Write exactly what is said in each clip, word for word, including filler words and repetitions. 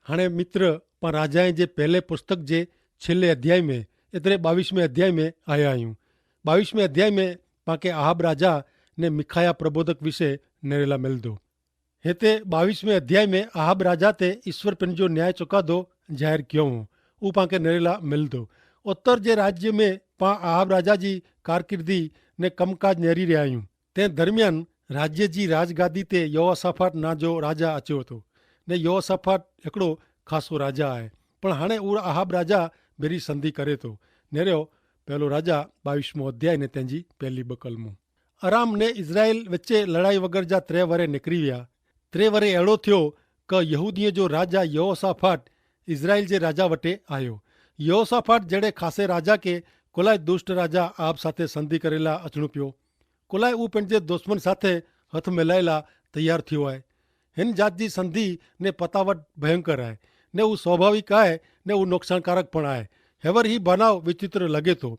હણે મિત્ર, પાં રાજાએ જે પહેલે પુસ્તક જે છેલ્લે અધ્યાય મેં, એતરે બાવીસ મેં અધ્યાય મેં આયા આયું. બાવીસ મેં અધ્યાય મેં પાંકે આહાબ રાજા ને મિખાયા પ્રબોધક વિશે નેરેલા મેલ દો. હેતા બાવીસ મેં અધ્યાય મેં આહાબ રાજા તે ઈસ્વર પેનજો ન્યાય ચોકાદો જાહેર ક્યો હો, ઉપાંકે નેરેલા મિલ દો. ઉત્તર જે રાજ્ય મેં પાં આહાબ રાજા જી કારકિર્દી ને કમકાજ નેરી રહ્યા હૈં. તે દરમિયાન રાજ્ય જી રાજગાદી તે યહોસાફાટ ના જો રાજા અચ્યો હતો, ને યહોસાફાટ એકડો ખાસો રાજા આય. પણ હાણે ઉર આહાબ રાજા ભેરી સંધિ કરે તો. નેર્યો પહેલો રાજા બાવીસ મો અધ્યાય ને તેની પહેલી બકલ મું. અરામ ને ઇઝરાયેલ વચ્ચે લડાઈ વગર જા ત્રે વરે નેકરી વ્યા. ત્રે વરે એડો થ્યો કે યહૂદીએ જો રાજા યહોસાફાટ ઇઝરાયેલ જે રાજા વટે આયો. યહોસાફાટ જેડે ખાસે રાજા કે કોલાઈ દુષ્ટ રાજા આપ સાથે સંધિ કરેલા અચણું પ્યો. કોલાઈ ઉપને જે દુશ્મન સાથે હથ મેલાયેલા તૈયાર થ્યો આય. હેન જાત જી સંધિ ને પતાવટ ભયંકર આય, ને ઉં સ્વાભાવિક આય, ને ઉં નોકસાનકારક પણ આય. હેવર હી ભનાવ વિચિત્ર લગે તો.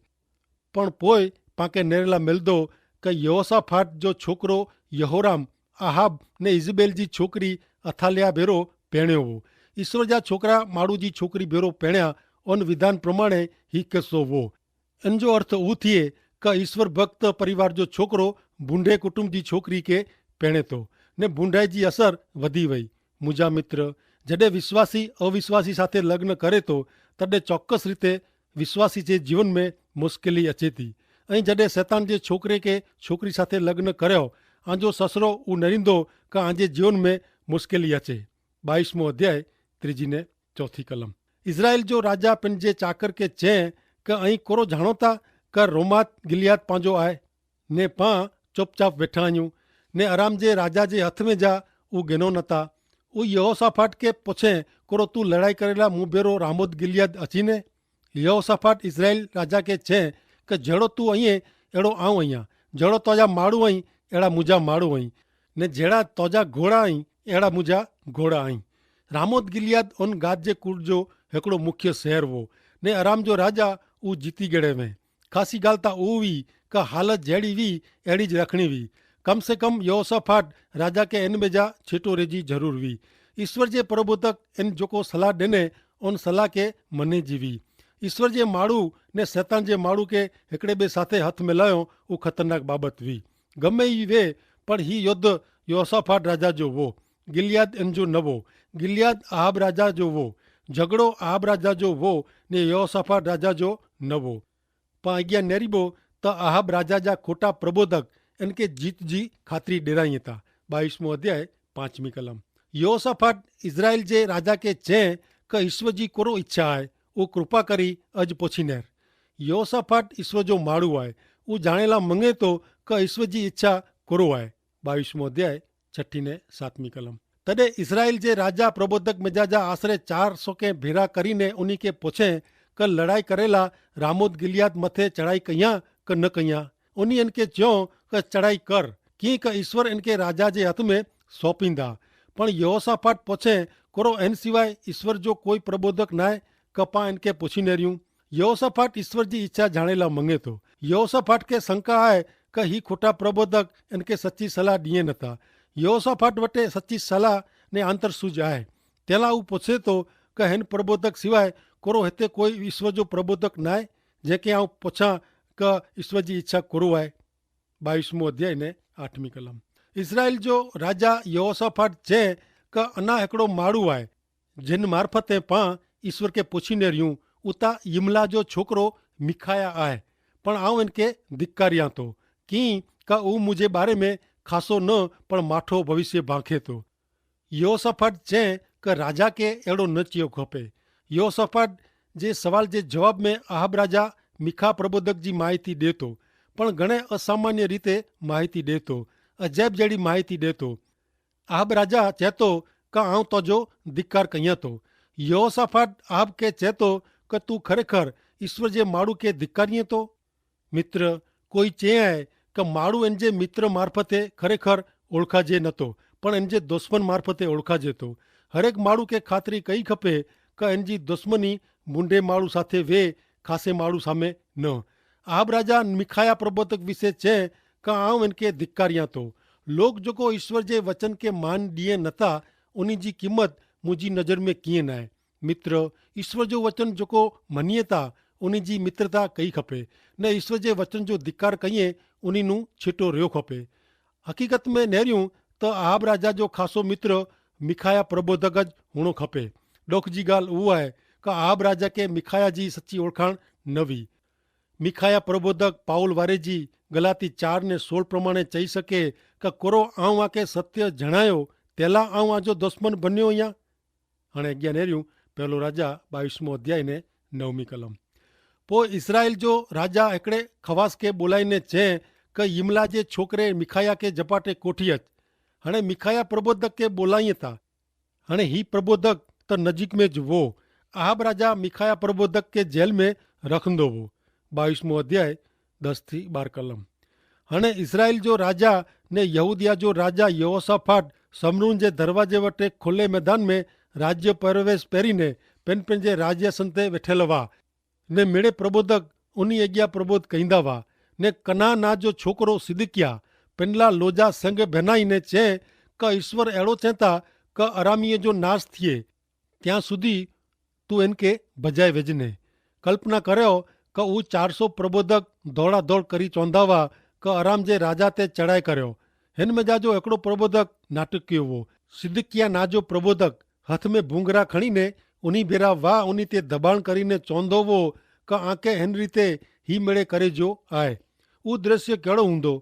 પણ પોય પાંકે નેરેલા મેલ દો કે યહોસાફાટ જો છોકરો યહોરામ આહાબ ને ઇઝબેલ જી છોકરી અથાલિયા ભેરો પહેણ્યો વો. ઈસ્વર જા છોકરા માડૂ જી છોકરી ભેરો પહેણ્યા. અન વિધાન પ્રમાણે હી કિસ્સો વો. અન જો અર્થ ઉ થિયે કે ઈસ્વર ભક્ત પરિવાર જો છોકરો ભૂંડે કુટુંબ જી છોકરી કે પહેણે તો, ને ભૂંડાઈ જી અસર વધી વય. મુજા મિત્ર, જડે વિશ્વાસી અવિશ્વાસી સાથે લગ્ન કરે તો, તદે ચોક્કસ રીતે વિશ્વાસી જે જીવન મેં મુશ્કેલી અચેતી. અહીં જડે સૈતાન જે છોકરે કે છોકરી સાથે લગ્ન કર્યો, આજો સસરો ઉ નરીંદો કે આજે જીવન મેં મુશ્કેલી અચે. બાઈસ મો અધ્યાય ત્રીજી ને ચોથી કલમ. ઇઝરાયેલ જો રાજા પેનજે ચાકર કે ચે કે અહીં કોરો જાણોતા કે રોમાત ગિલિયાદ પાંજો આય? ને પાં ચોપચાપ વેઠાયું, ને અરામ જે રાજા જે હથ મેં જા ઉ ગેનો નતા. ઉ યહોસાફાટ કે પોછે, કોરો તું લડાઈ કરેલા મુભેરો રામોદ ગિલિયાદ અચીને? યહોસાફાટ ઇઝરાયેલ રાજા કે છે કે જેડો તું અહીં એડો આવ અહિયા, જેડો તોજા માડૂ અહીં એડા મુજા માડૂ અહીં, ને જેડા તોજા ઘોડા અહીં એડા મુજા ઘોડા અહીં. રામોદ ગિલિયાદ ઓન ગાદ જે કુળ જો હેકડો મુખ્ય શહેર વો, ને અરામ જો રાજા ઉ જીતી ગેડે વે. ખાસી ગાલ તા ઉવી કે હાલત જેડી વી એડી જ રખણી વી. કમ સે કમ યહોસાફાટ રાજા કે એન મેં જા છેટો રેજી જરૂર વી. ઈસ્વર જે પ્રબોધક એન જોકો સલાહ દેને ઓન સલાહ કે મને જીવી. ઈસ્વર જે માડૂ ને સૈતાન જે માડૂ કે હેકડ઼ે બે સાથે હથ મેલાયો ઉં ખતરનાક બાબત વી. ગમે ઈ વે, પણ હી યોદ્ધ યહોસાફાટ રાજા જો વો. ગિલિયાદ એન જો નવો. ગિલિયાદ આહાબ રાજા જો વો. જગડો આહાબ રાજા જો વો, ને યહોસાફાટ રાજા જો નવો. પાં અગિયા નેરીબો, તો આહાબ રાજા જા ખોટા પ્રબોધક એનકે જીત જી ખાતરી ડેરાઈ તા. બાઈસ મો અધ્યાય, પાંચમી કલમ. યહોસાફાટ ઇઝરાયેલ જે રાજા કે ચે, કે ઈસ્વર જી કોરો ઇચ્છા આય? ઉં કૃપા કરી અજ પોછી નેર. યહોસાફાટ ઈસ્વર જો માડૂ આય. ઉં જાણેલા મંગે તો કે ઈસ્વર જી ઇચ્છા કોરો આય. બાઈસ મો અધ્યાય, છઠી ને સાતમી કલમ. તદે ઇઝરાયેલ જે રાજા પ્રબોધક મેજા જા આશરે ચાર સો કે ભેરા કરીને ઉની કે પોછે, કે લડાઈ કરેલા રામોદ ગિલિયાદ મતે ચડાઈ કહિયા કે ન કહિયા? ઉની એનકે ચ્યો કે ચડાઈ કર, કિંકે ઈસ્વર એનકે રાજા જે હત મેં સોંપીંદા. પણ યહોસાફાટ પોછે, કોરો એન સિવાય ઈસ્વર જો કોઈ પ્રબોધક નાય? કપા એનકે પોછી નેર્યું. યહોસાફાટ ઈસ્વર જી ઇચ્છા જાણેલા મંગે તો. યહોસાફાટ કે શંકા આય કે હી ખોટા પ્રબોધક એનકે સચ્ચી સલાહ દિયે નતા. યહોસાફાટ વટે સચ્ચી સલાહ ને આંતરસૂજ આય. તેલા ઉં પોછે તો કે હેન પ્રબોધક સિવાય કોરો હેતે કોઈ ઈસ્વર જો પ્રબોધક નાય, જે કે આઉં પોછા કે ઈસ્વર જી ઇચ્છા કોરો આય? બાઈસ મો અધ્યાય ને આઠમી કલમ. ઇઝરાયેલ જો રાજા યહોસાફાટ છે કે અના હેકડો માડૂ આય, જેન મારફતે પાં ઈસ્વર કે પોછી નેર્યું. ઉતા યિમલા જો છોકરો મિખાયા આય, પણ આઉં એનકે ધિક્કાર્યા તો, કિંકે ઉં મુઝે બારે મેં ખાસો ન પણ માઠો ભવિષ્ય ભાંખે તો. યહોસાફાટ છે કે રાજા કે એડો ન ચિયો ખપે. યહોસાફાટ જે સવાલ જે જવાબ મેં આહાબ રાજા મિખા પ્રબોધક જી માહિતી દેતો, પણ ઘણે અસામાન્ય રીતે માહિતી દેતો, અજૈબ જેડી માહિતી દેતો. આહાબ રાજા ચેતો કે આઉં તોજો ધિક્કાર કહિયા તો. યહોસાફાટ આહાબ કે ચેતો કે તું ખરેખર ઈસ્વર જે માડૂ કે ધિક્કારિયે તો? મિત્ર, કોઈ ચે આય કે માડૂ એન જે મિત્ર મારફતે ખરેખર ઓળખા જે નતો, પણ એન જે દુશ્મન મારફતે ઓળખા જેતો. હરેક માડૂ કે ખાતરી કઈ ખપે કે એન જી દુશ્મની બુંડે માડૂ સાથે વે, ખાસે માડૂ સામે ન. આહાબ રાજા મિખાયા પ્રબોધક વિશે ચે કે આઉં એન કે ધિક્કારિયા તો. લોક જોકો ઈસ્વર જે વચન કે માન દિયે નતા, ઉની જી કિંમત મુઝે નજર મેં કિયે નાય. મિત્ર, ઇશ્વર જો વચન જોકો મનિયે તા ઉની જી મિત્રતા કઈ ખપે, ને ઇશ્વર જે વચન જો ધિક્કાર કહિયે ઉની નું છીટો રહ્યો ખપે. હકીકત મેં નેર્યું તો આહાબ રાજા જો ખાસો મિત્ર મિખાયા પ્રબોધક જ હુણો ખપે. ડોખ જી ગાલ ઉવાય કે આહાબ રાજા કે મિખાયા જી સચ્ચી ઓળખાણ નવી. મિખાયા પ્રબોધક પાઉલ વારે જી ગલાતી ચાર ને સોળ પ્રમાણે ચહી શકે કે કોરો આઉં આકે સત્ય જણાયો તેલા આઉં આજો દુશ્મન બન્યો યા? હણે અજ્ઞાનેર્યું પહેલો રાજા બાવીસમો અધ્યાય ને નવમી કલમ. પો ઇસરાયેલ જો રાજા એકડે ખવાસ કે બોલાઈ ને ચે કે યિમલા જે છોકરે મિખાયા કે જપાટે કોઠી હત. હણે મિખાયા પ્રબોધક કે બોલાઈ તા. હણે હી પ્રબોધક તો નજીક મેં જ વો. આહાબ રાજા મિખાયા પ્રબોધક કે જેલ મેં રખંદો વો. બાવીસમો અધ્યાય દસ થી બાર કલમ. હણે ઇસરાયેલ જો રાજા ને યહૂદિયા જો રાજા યહોસાફાટ સમરૂન જે દરવાજે વટે ખુલ્લે મેદાન મેં રાજ્ય પરવેશ પેરી ને પેનપેન જે રાજ્યાસન તે વેઠેલ વા. ને મેળે પ્રબોધક ઉની અગિયા પ્રબોધ કહીંદા વા. ને કના ના જો છોકરો સિદકિયા પેનલા લોજા સંગ ભેનાઈ ને ચે કે ઈસ્વર એડો ચેતા કે અરામીએ જો નાસ થિયે ત્યાં સુધી તું એન કે ભજાય વેજને. કલ્પના કર્યો કે ઉં ચારસો પ્રબોધક ધોડાધોડ કરી ચોંધાવા કે અરામ જે રાજા તે ચડાઈ કર્યો. હેન મેં જાજો એકડો પ્રબોધક નાટક કયો વો. સિદ્દકિયા નાજો પ્રબોધક હથ મેં ભૂંગરા ખણીને ઉની ભેરા વાહ ઉની તે ધબાણ કરીને ચોંધો વો કે આંકે હેન રીતે હી મેળે કરે જો આય. ઉદ્રશ્ય કેડો હુંદો?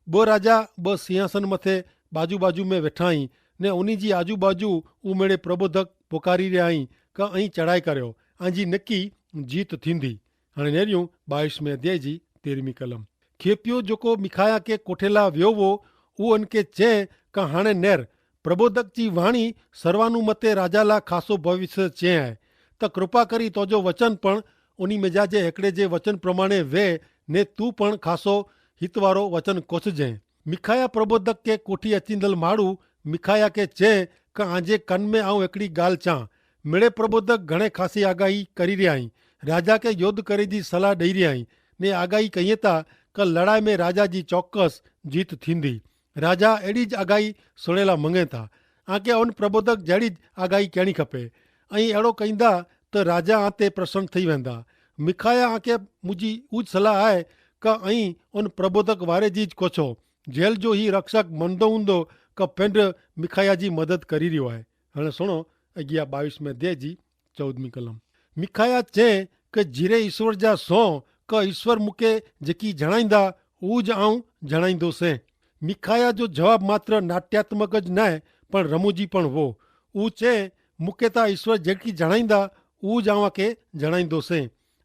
બો રાજા બસ સિંહાસન મતે બાજુ બાજુ મેં વેઠાઈ ને ઉની જી આજુ બાજુ ઉમેડે પ્રબોધક પોકારી રહ્યા હી કે અહીં ચડાઈ કર્યો આજી નક્કી જીત થીંદી. હણે નેર્યું બાવીસ મેં અધ્યાય જી તેરમી કલમ. ખેપ્યો જોકો મિખાયા કે કોઠેલા વ્યોવો ઉ અનકે ચે કે હણે નેર પ્રબોધક જી વાણી સર્વાનુ મતે રાજા લા ખાસો ભવિષ્ય ચે આય. તો કૃપા કરી તોજો વચન પણ ઉની મેજા જે હેકડે જે વચન પ્રમાણે વે ને તું પણ ખાસો હિતવારો વચન કોછ જે. મિખાયા પ્રબોધક કે કોઠી અચિંદલ માડૂ મિખાયા કે ચે કે આજે કન મેં આઉં એકડી ગાલ ચાં. મેળે પ્રબોધક ઘણે ખાસી આગાહી કરી રહ્યા હી. રાજા કે યોદ્ધ કરે જી સલાહ દઈ રહ્યા હી. ને આગાહી કહિયે તા કે લડાઈ મેં રાજા જી ચોક્કસ જીત થીંદી. રાજા એડી જ આગાહી સુણેલા મંગેતા. આકે અન પ્રબોધક જેડી જ આગાહી કહેણી ખપે. અહીં એડો કહીંદા તો રાજા આતે પ્રસન્ન થઈ વેંદા. મિખાયા આકે મુજી ઉજ સલાહ આય કે અહીં અન પ્રબોધક વારે જી જ કોછો. જેલ જો હી રક્ષક મનદો ઉંદો કે પેંડ મિખાયા જી મદદ કરી રહ્યો આય. હણે સુણો અગિયા બાવીસ મેં દેહ જી ચૌદમી કલમ. મિખાયા ચે કે જીરે ઈસ્વર જા સો કે ઈસ્વર મુકે જેકી જણાઈંદા ઉજ આઉં જણાઈંદો સે. મિખાયા જો જવાબ માત્ર નાટ્યાત્મક જ નાય પણ રમૂજી પણ વો. ઉ ચે મુકે તા ઈસ્વર જેકી જણાઈંદા ઉજ આઉં આકે જણાઈંદો સે.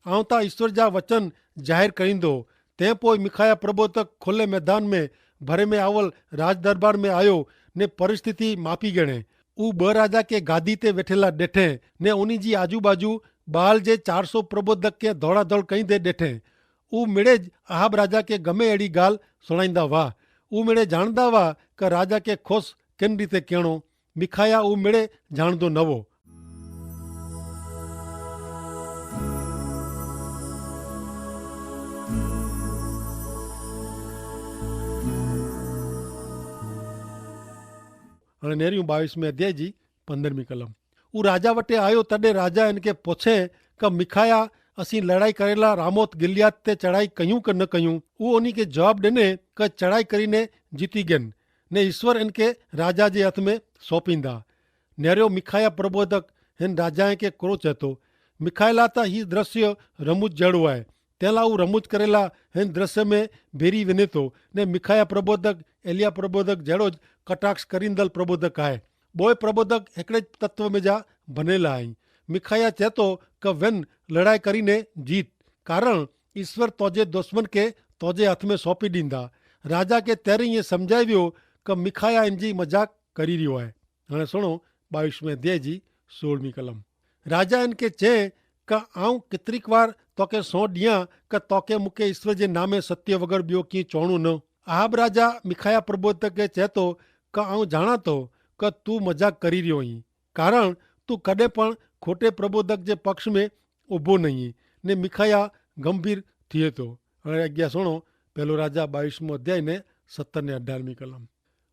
આઉં તા ઈસ્વર જા વચન જાહેર કરીંદો. તે પોય મિખાયા પ્રબોધક ખુલ્લે મેદાન મેં ભરે મેં આવલ રાજદરબાર મેં આયો ને પરિસ્થિતિ માપી ગણે. ઉ બહ રાજા કે ગાદી તે વેઠેલા દેઠે ને ઉની જી આજુબાજુ બાલ જે ચારસો પ્રબોધક કે ધોડાધોડ કઈ દે દેઠે. ઉ મેળે જ આહાબ રાજા કે ગમે એડી ગાલ સુણાઈંદા વાહ. ઉ મેળે જાણદા વાહ કે રાજા કે ખોસ કેન રીતે કહેણો. મિખાયા ઉ મેળે જાણદો નવો. અને નેરી બાવીસ મેં અધ્યાય જી પંદ્રહમી કલમ. ઉ રાજા વટે આયો તદે રાજા એન કે પોછે કે મિખાયા અસી લડાઈ કરેલા રામોથ ગિલિયાદ તે ચડાઈ કહ્યું કે ન કહ્યું? ઉ ઓની કે જવાબ દેને કે ચડાઈ કરીને જીતી ગેન ને ઈસ્વર એન કે રાજા જે હાથ મેં સોંપીંદા. નેર્યો મિખાયા પ્રબોધક હેન રાજાએ કે કોરો ચેતો. મિખાયેલા તા હી દ્રશ્ય રમૂજ જેડો આય. તેલા ઉં રમૂજ કરેલા હેન દ્રશ્ય મેં ભેરી વેને તો ને મિખાયા પ્રબોધક એલિયા પ્રબોધક જેડો જ કટાક્ષ કરીંદલ પ્રબોધક આય. બોય પ્રબોધક હેકડ઼ે જ તત્વ મેં જા ભનેલા આઈ. મિખાયા ચેતો કે વેન લડાઈ કરીને જીત. કારણ ઈસ્વર તોજે દુશ્મન કે તોજે હાથ મેં સોંપી દીંદા. રાજા કે તેરે યે સમઝાવ્યો કે મિખાયા એન જી મજાક કરી રહ્યો આય. હણે સુણો બાવીસ મેં અધ્યાય જી સોળમી કલમ. રાજા એન કે ચે કે આઉં કેતરીક વાર તોકે સો દિયા કે તોકે મુકે ઈસ્વર જે નામે સત્ય વગર બ્યો કી ચોણું ન? આહાબ રાજા મિખાયા પ્રબોધક કે ચેતો કે આઉં જાણાતો કે તું મજાક કરી રહ્યો હી. કારણ તું કદે પણ ખોટે પ્રબોધક જે પક્ષ મેં ઉભો નહીં. ને મિખાયા ગંભીર થિયે તો. હણે અજ્ઞા સુણો પહેલો રાજા બાવીસમો અધ્યાય ને સત્તર ને અઢારમી કલમ.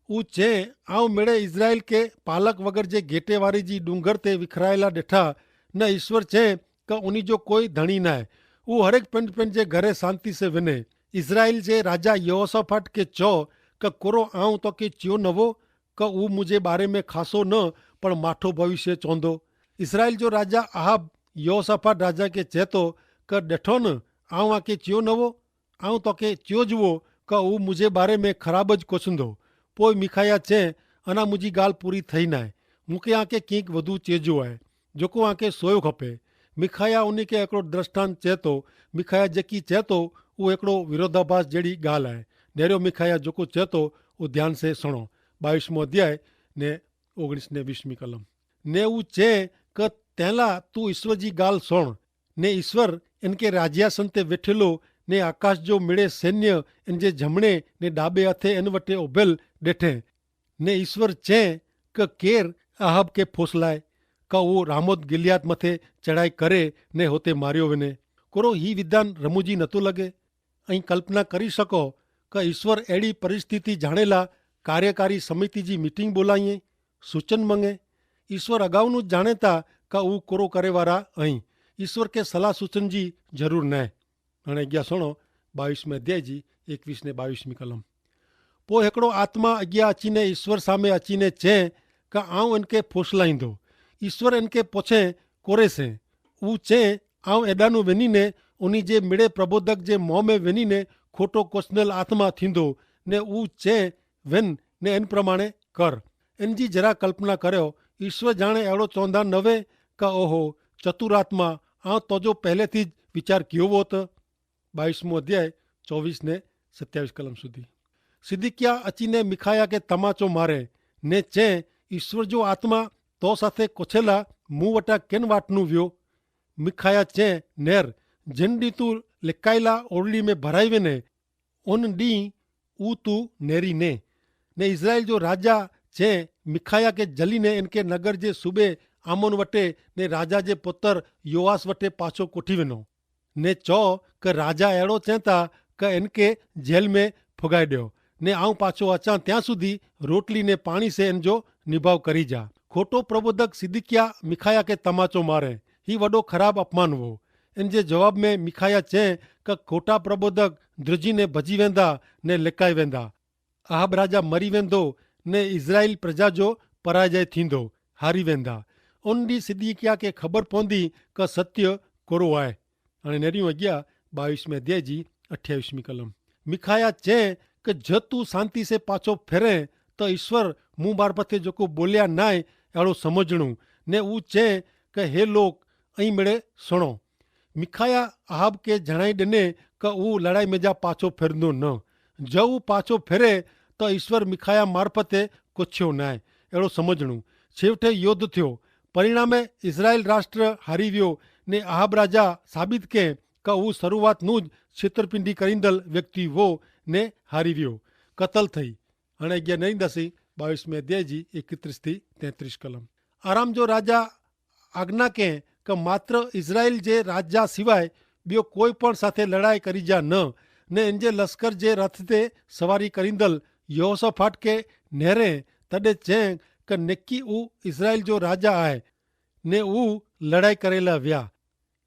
ઉં ચે, આઉં મેળે ઇઝરાયેલ કે પાલક વગર જે ગેટેવારી જી ડુંગર તે વિખરાયેલા ડેઠા. ન ઇશ્વર ચે, કે ઉની જો કોઈ ધણી નાય. ઉં હરેક પેંડ પેંડ જે ઘરે શાંતિ સે વેને. ઇઝરાયેલ જે રાજા યહોસાફાટ કે ચો, કે કોરો આઉં તો કે ચ્યો નવો, કે ઉં મુઝે બારે મેં ખાસો ન, પણ માઠો ભવિષ્ય ચોંધો. ઇઝરાયેલ જો રાજા આહાબ યહોસાફાટ રાજા કે ચેતો, કે ડેઠો ન, આઉં આકે ચ્યો નવો, આઉં તો કે ચ્યો જવો, કે ઉં મુઝે બારે મેં ખરાબ જ કોછંદો. પોય મિખાયા ચે, અના મુઝી ગાલ પૂરી થઈ નાય. મુકે આકે કિંક વધુ ચેજવો આય, જોકો આકે સોયો ખપે. મિખાયા ઉની કે એકડો દ્રષ્ટાંત ચેતો. મિખાયા જેકી ચેતો, ઉં એકડો વિરોધાભાસ જેડી ગાલ આય. નેરો મિખાયા જોકો ચેતો, ઉં ધ્યાન સે સણો. બાવીસમો અધ્યાય, ને ઓગણીસ ને વીસમી કલમ. ને ઉં ચે, કે તેલા તું ઇશ્વર જી ગાલ સોણ. ને ઇશ્વર એનકે રાજ્યાસન તે વેઠેલો, ને આકાશ જો મેળે સૈન્ય એન જે જમણે ને ડાબે હાથે એન વટે ઓભેલ ડેઠે. ને ઇશ્વર ચે, કે કેર આહબ કે ફોસલાય, કા વો રામોત ગિલિયાદ મતે ચઢાઈ કરે, ને હોતે માર્યો વેને. કોરો હી વિધાન રમૂજી નતો લગે? અહીં કલ્પના કરી શકો, કે ઇશ્વર એડી પરિસ્થિતિ જાણેલા કાર્યકારી સમિતિ જી મીટિંગ બોલાઈએ, સૂચન મંગે. ઇશ્વર અગાઉનું જ જાણેતા, કા ઉં કોરો કરેવારા અહીં. ઇશ્વર કે સલાહ સૂચન જી જરૂર નાય. અને અગિયા સુણો, બાવીસ મેં અધ્યાય જી એકવીસ ને બાવીસ મી કલમ. પોય હેકડો આત્મા અગિયા અચીને ઇશ્વર સામે અચીને ચે, કા આઉં એનકે ફોસલાઈંદો. ઇશ્વર એનકે પોછે, કોરે સે? ઉં ચે, આઉં એડાનું વેનીને ઉની જે મેડે પ્રબોધક જે મોં મેં વેનીને ખોટો કોસનેલ આત્મા થીંદો. ને ઉં ચે, વેન ને એન પ્રમાણે કર. એન જી જરા કલ્પના કર્યો. ઇશ્વર જાણે એડો ચોંધા નવે, કા ઓહો, ચતુરાત્મા, આઉં તોજો પહેલેથી જ વિચાર કિયો વોત. બાવીસમો અધ્યાય ચોવીસ ને સત્યાવીસ કલમ સુધી. સિદિકિયા અચીને મિખાયા કે તમાચો મારે, ને ચે, ઇશ્વર જો આત્મા તો સાથે કોછેલા મું વટા કેન વાટનું વ્યો? મિખાયા ચે, નેર, જેન દી તું લેકાયેલા ઓરડી મેં ભરાઈ વેને, ઓન દી ઉ તું નેરી ને. ને ઇઝરાયેલ જો રાજા ચે, મિખાયા કે જલી ને એનકે નગર જે સુબે આમોન વટે ને રાજા જે પોતર યોઆસ વટે પાછો કોઠી વેનો. ને ચો, કે રાજા એડો ચેતા, કે એનકે જેલ મેં ફુગાઈ દ્યો, ને આઉં પાછો અચાં ત્યાં સુધી રોટલી ને પાણી સે એન જો નિભાવ કરી જા. ખોટો પ્રબોધક સિદિકિયા મિખાયા કે તમાચો મારે, હી વડો ખરાબ અપમાન વો. એન જે જવાબ મેં મિખાયા ચે, કે ખોટા પ્રબોધક દ્રજી ને ભજી વેંદા ને લેકાઈ વેંદા. આહાબ રાજા મરી વેંદો, ને ઇઝરાયેલ પ્રજા જો પરાજય થીંદો, હારી વેંદા. ઉન દી સિદિકિયા કે ખબર પોંદી, કે સત્ય કોરો આય. અને નેરી અગિયા બાવીસ મેં અધ્યાય જી અઠ્યાવીસ મી કલમ. મિખાયા ચે, કે જો તું શાંતિ સે પાછો ફેરે, તો ઇશ્વર મું બાર પથે જોકો બોલ્યા નાય એડો સમઝણું. ને ઉં ચે, કે હે લોક, અહીં મેડે સણો. મિખાયા આહાબ કે જણાઈ દેને, કે ઉં લડાઈ મેં જા પાછો ફેરનો ન. જો ઉં પાછો ફેરે, તો ઇશ્વર મિખાયા મારફતે કોછ્યો નાય એડો સમઝણું. છેવટે યોદ્ધ થ્યો. પરિણામે ઇઝરાયેલ રાષ્ટ્ર હારી વ્યો, ને આહાબ રાજા સાબિત કે, કે ઉં શરૂઆતનું જ છેતરપિંડી કરીંદલ વ્યક્તિ વો, ને હારી વ્યો, કતલ થઈ. અને અગિયા નરીંદાસી બાવીસ મેં અધ્યાય જી એકત્રીસ થી તેત્રીસ કલમ. આરામ જો રાજા આજ્ઞા કે, કે માત્ર ઇઝરાયેલ જે રાજા સિવાય બ્યો કોઈ પણ સાથે લડાઈ કરી જા ન. ને એન જે લશ્કર જે રથ તે સવારી કરીંદલ યહોસાફાટ કે નેરે, તદે ચે, કે નેકી ઉં ઇઝરાયેલ જો રાજા આય, ને ઉં લડાઈ કરેલા વ્યા.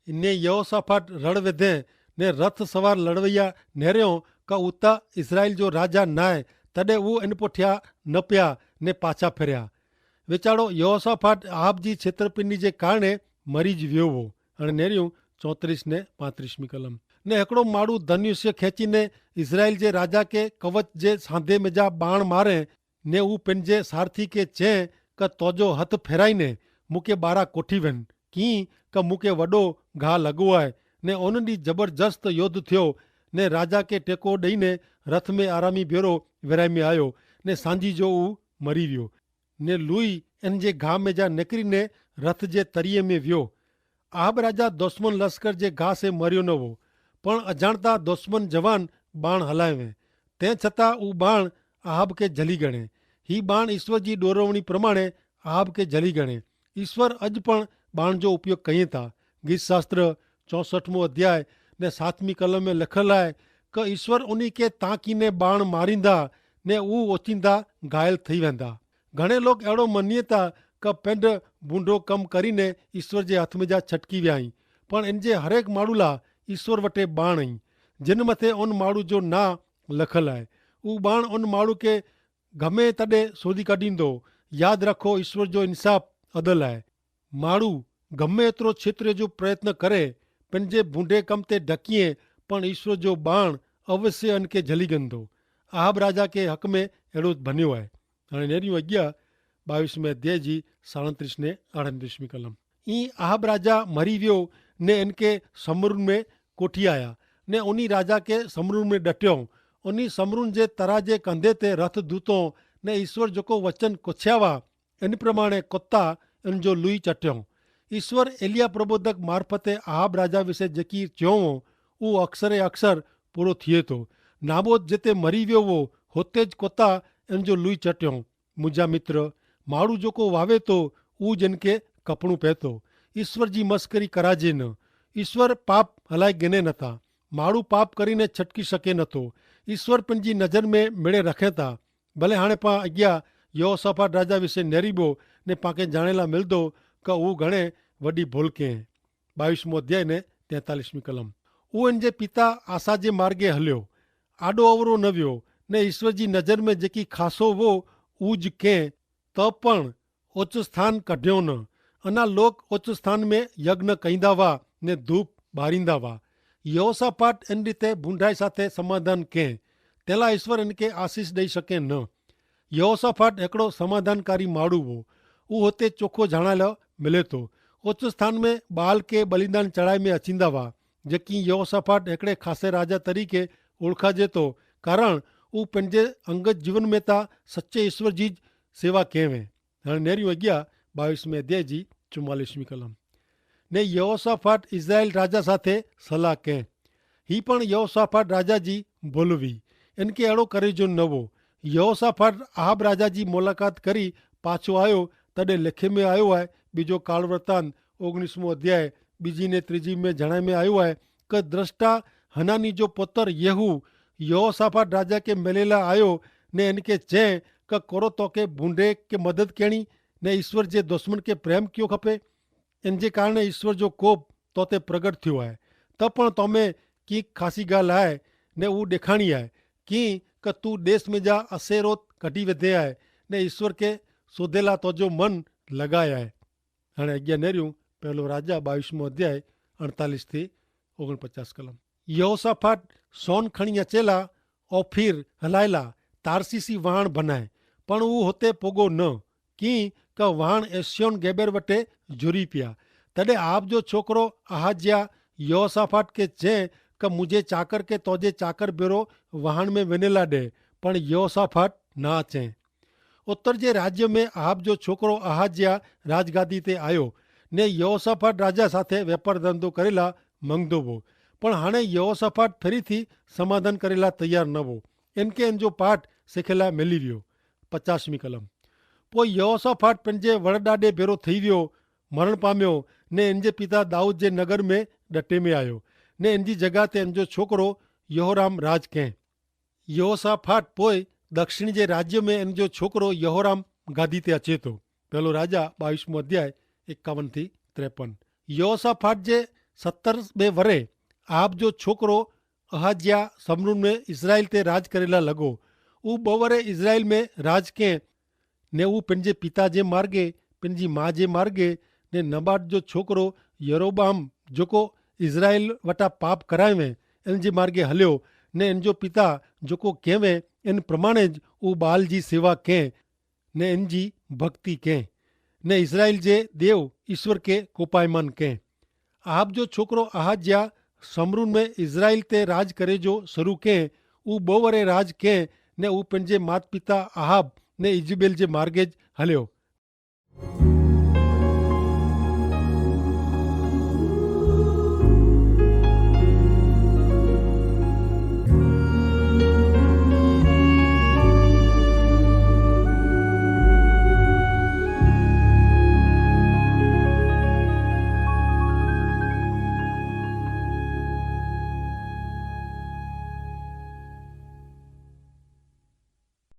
ને યહોસાફાટ રડવેધે ને રથ સવાર લડવૈયા નેર્યો, કા ઉતા ઇઝરાયેલ જો રાજા નાય, તદે ઉં એન પોઠ્યા નપ્યા ને પાછા ફેર્યા. વેચાડો યહોસાફાટ આહાબ જી છેતરપિંડી જે કારણે મરી જ વ્યોવો. અને નેર્યું ચોત્રીસ ને પાંત્રીસ મી કલમ. ને હેકડો માડૂ ધનુષ્ય ખેંચી ને ઇઝરાયેલ જે રાજા કે કવચ જે સાંધે મેં જા બાણ મારે, ને ઉં પેનજે સારથી કે ચે, કે તોજો હત ફેરાઈ ને મુકે બારા કોઠી વેન, કિંક મુકે વડો ઘા લગવાય. ને ઓનની જબરજસ્ત યોદ્ધ થ્યો. ને રાજા કે ટેકો દઈને રથ મેં આરામી ભેરો વેરાઈ મેં આયો, ને સાંજી જો ઉં મરી વ્યો. ને લુઈ એન જે ઘા મેં જા નેકરી ને રથ જે તરિયે મેં વ્યો. આહબ રાજા દુશ્મન લશ્કર જે ઘા સે મર્યો નવો, પણ અજાણતા દુશ્મન જવાન બાણ હલાવે. તે છતાં ઉં બાણ આહબ કે જલી ગણે. હી બાણ ઈસ્વર જી ડોરવણી પ્રમાણે આહબ કે જલી ગણે. ઈસ્વર અજ પણ બાણ જો ઉપયોગ કહીં થા. ગીતશાસ્ત્ર ચોસઠમો અધ્યાય ને સાતમી કલમ મેં લખલ આય, કે ઈસ્વર ઉની કે તાંકી ને બાણ મારીંદા, ને ઉં ઓચિંદા ગાયલ થઈ વેંદા. ઘણે લોક એડો મનિયે તા કે પેંધ ભૂંડો કમ કરીને ઈસ્વર જે હાથ મેં જા છટકી વ્યા હી. પણ એન જે હરેક માણૂ લા ઈસ્વર વટે બાણ હી, જેન મતે ઓન માણૂ જો ના લખલ આય. ઉં બાણ ઓન માણૂ કે ગમે તદે સોધી કાઢીંદો. યાદ રાખો, ઈસ્વર જો ઇન્સાફ અદલ આય. માણૂ ગમે એતરો છેતરે જો પ્રયત્ન કરે, પેનજે ભૂંડે કમ તે ઢકીએ, પણ ઈસ્વર જો બાણ અવશ્ય અનકે જલી ગંદો. આહાબ રાજા કે હક મેં એડો ભન્યો આય. અને નેરી અગિયા બાવીસ મેં અધ્યાય જી સાડત્રીસ ને આડત્રીસ મી કલમ. ઈ આહાબ રાજા મરી વ્યો, ને એનકે સમરૂન મેં કોઠી આયા, ને ઓની રાજા કે સમરૂન મેં ડટ્યો. ઓની સમરૂન જે તરા જે કંધે તે રથ ધૂતો, ને ઈસ્વર જોકો વચન કોછ્યાવા એન પ્રમાણે કોત્તા એન જો લુઈ ચટ્યો. ઈસ્વર એલિયા પ્રબોધક મારફતે આહાબ રાજા વિશે જેકી ચ્યોવો ઉં અક્ષરે અક્ષર પૂરો થિયે તો. નાબોત જેતે મરી વ્યો વો, હોતે જ કોત્તા એન જો લુઈ ચટ્યો. મુજા મિત્ર, માડૂ જોકો વાવે તો ઉં જેનકે કપણું પહેતો. ઈસ્વર જી મસ્કરી કરાજે ન. ઈસ્વર પાપ હલાઈ ગેને નતા. માડૂ પાપ કરીને છટકી શકે નતો. ઈસ્વર પન જી નજર મેં મેળે રખેતા. ભલે હાણે પા અગિયા યહોસાફાટ રાજા વિશે નેરીબો ને પાંકે જાણેલા મિલદો કે ઉં ઘણે વડી ભોલ કેહ. બાવીસ મો અધ્યાય ને તેતાલીસ મી કલમ. ઉં એન જે પિતા આસા જે માર્ગે હલ્યો, આડો અવરો નવ્યો, ને ઈસ્વર જી નજર મેં જેકી ખાસો વો ઉજ કેહ, તો પણ ઓચ્છ સ્થાન કઢ્યો ન. અના લોક ઓચ્છ સ્થાન મેં યજ્ઞ કઈંદા વા ને ધૂપ બારીંદા વા. યહોસાફાટ એન રીતે ભૂંડાઈ સાથે સમાધાન કેહ, તેલા ઈસ્વર એન કે આશીસ દઈ શકે ન. યહોસાફાટ એકડો સમાધાનકારી માડૂ વો. ઉહ હોતે ચોખો જાણાયલો મિલે તો. ઓચ્છ સ્થાન મેં બાલ કે બલિદાન ચડાઈ મેં અચીંદા વા. જેકી યહોસાફાટ એકડે ખાસે રાજા તરીકે ઓળખા જેતો, કારણ ઉહ પેનજે અંગત જીવન મેં તા સચ્ચે ઈસ્વર જી જ સેવા કહેવે. હણ નેરી અગિયા બાવીસ મેં અધ્યાય જી ચુમાલીસ મી કલમ. ને યહોસાફાટ ઇઝરાયેલ રાજા સાથે સલાહ કહેં. હી પણ યહોસાફાટ રાજા જી ભોલવી. એન કે એડો કરે જો નવો. યહોસાફાટ આહાબ રાજા જી મુલાકાત કરી પાછો આયો, તદે લેખે મેં આયો હૈ. બીજો કાળવર્તાન ઓગણીસ મો અધ્યાય બીજી ને ત્રીજી મેં જણાય મેં આયો હૈ, કે દ્રષ્ટા હનાની જો પોતર યહૂ યહોસાફાટ રાજા કે મેલેલા આયો, ને એન કે ચે કે કોરો તો કે ભૂંડે કે મદદ કેણી, ને ઈસ્વર જે દુશ્મન કે પ્રેમ ક્યો ખપે? એન જે કારણે ઈસ્વર જો કોપ તો તે પ્રગટ થ્યો હૈ. તો પણ તોમે કિંક ખાસી ગાલ હૈ, ને ઉં દેખાણી હૈ કિંક કે તું દેશ મેં જા અસેરોત કઢ઼ી વધે હૈ, ને ઈસ્વર કે સોધેલા તો જો મન લગાય હૈ. અને અજ્ઞા નેર્યું પહેલો રાજા બાવીસ મો અધ્યાય અડતાલીસ થી ઓગણપચાસ કલમ. યહોસાફાટ સોન ખણિયા ચેલા ઓફિર હલાયલા તારસીસી વહાણ ભનાય, પણ ઉં હોતે પોગો ન કિંક વહાણ એસ્યોન ગેબેર વટે જોરી પ્યા. તદે આપ જો છોકરો આહાજ્યા યહોસાફાટ કે ચે કે મુઝે ચાકર કે તોજે ચાકર ભેરો વહાણ મેં વેનેલા દે, પણ યહોસાફાટ ના ચે. ઉત્તર જે રાજ્ય મેં આહાબ જો છોકરો આહાજ્યા રાજગાદી તે આયો, ને યહોસાફાટ રાજા સાથે વેપાર ધંધો કરેલા મંગદો વો. પણ હાણે યહોસાફાટ ફેરી થી સમાધાન કરેલા તૈયાર ન વો. એન કે એન જો પાઠ સેખેલા મેલી વ્યો. પચાસ મી કલમ. પોય યહોસાફાટ પેનજે વરડાડે ભેરો થઈ વ્યો, મરણ પામ્યો, ને એન જે પિતા દાઉદ જે નગર મેં ડટે મેં આયો, ને એન જી જગા તે એન જો છોકરો યહોરામ રાજ કહેં. યહોસાફાટ પોય દક્ષિણ જે રાજ્ય મેં એન જો છોકરો યહોરામ ગાદી તે અચેતો. પહેલો રાજા બાવીસ મો અધ્યાય એકાવન થી ત્રેપન. યહોસાફાટ જે સત્તર બે વરે આપ જો છોકરો અહાજ્યા સમરૂન મેં ઇઝરાયેલ તે રાજ કરેલા લગો. ઉં બવરે ઇઝરાયેલ મેં રાજ કેં, ને ઉં પેનજે પિતા જે માર્ગે, પેનજી મા જે માર્ગે, ને નબાટ જો છોકરો યરોબામ જોકો ઇઝરાયેલ વટા પાપ કરાયવે, એન જે માર્ગે હલ્યો, ને એન જો પિતા જોકો કહેવે, એન પ્રમાણે જ ઉં બાલ જી સેવા કેં, ને એન જી ભક્તિ કેં, ને ઇઝરાયેલ જે દેવ ઇશ્વર કે કોપાયમાન કેં. આહાબ જો છોકરો આહાજ્યા સમરૂન મેં ઇઝરાયેલ તે રાજ કરે જો શરૂ કેં, ઉં બવરે રાજ કેં, ને ઉં પેનજે માતપિતા આહાબ ને ઇઝબેલ જે માર્ગે જ હલ્યો.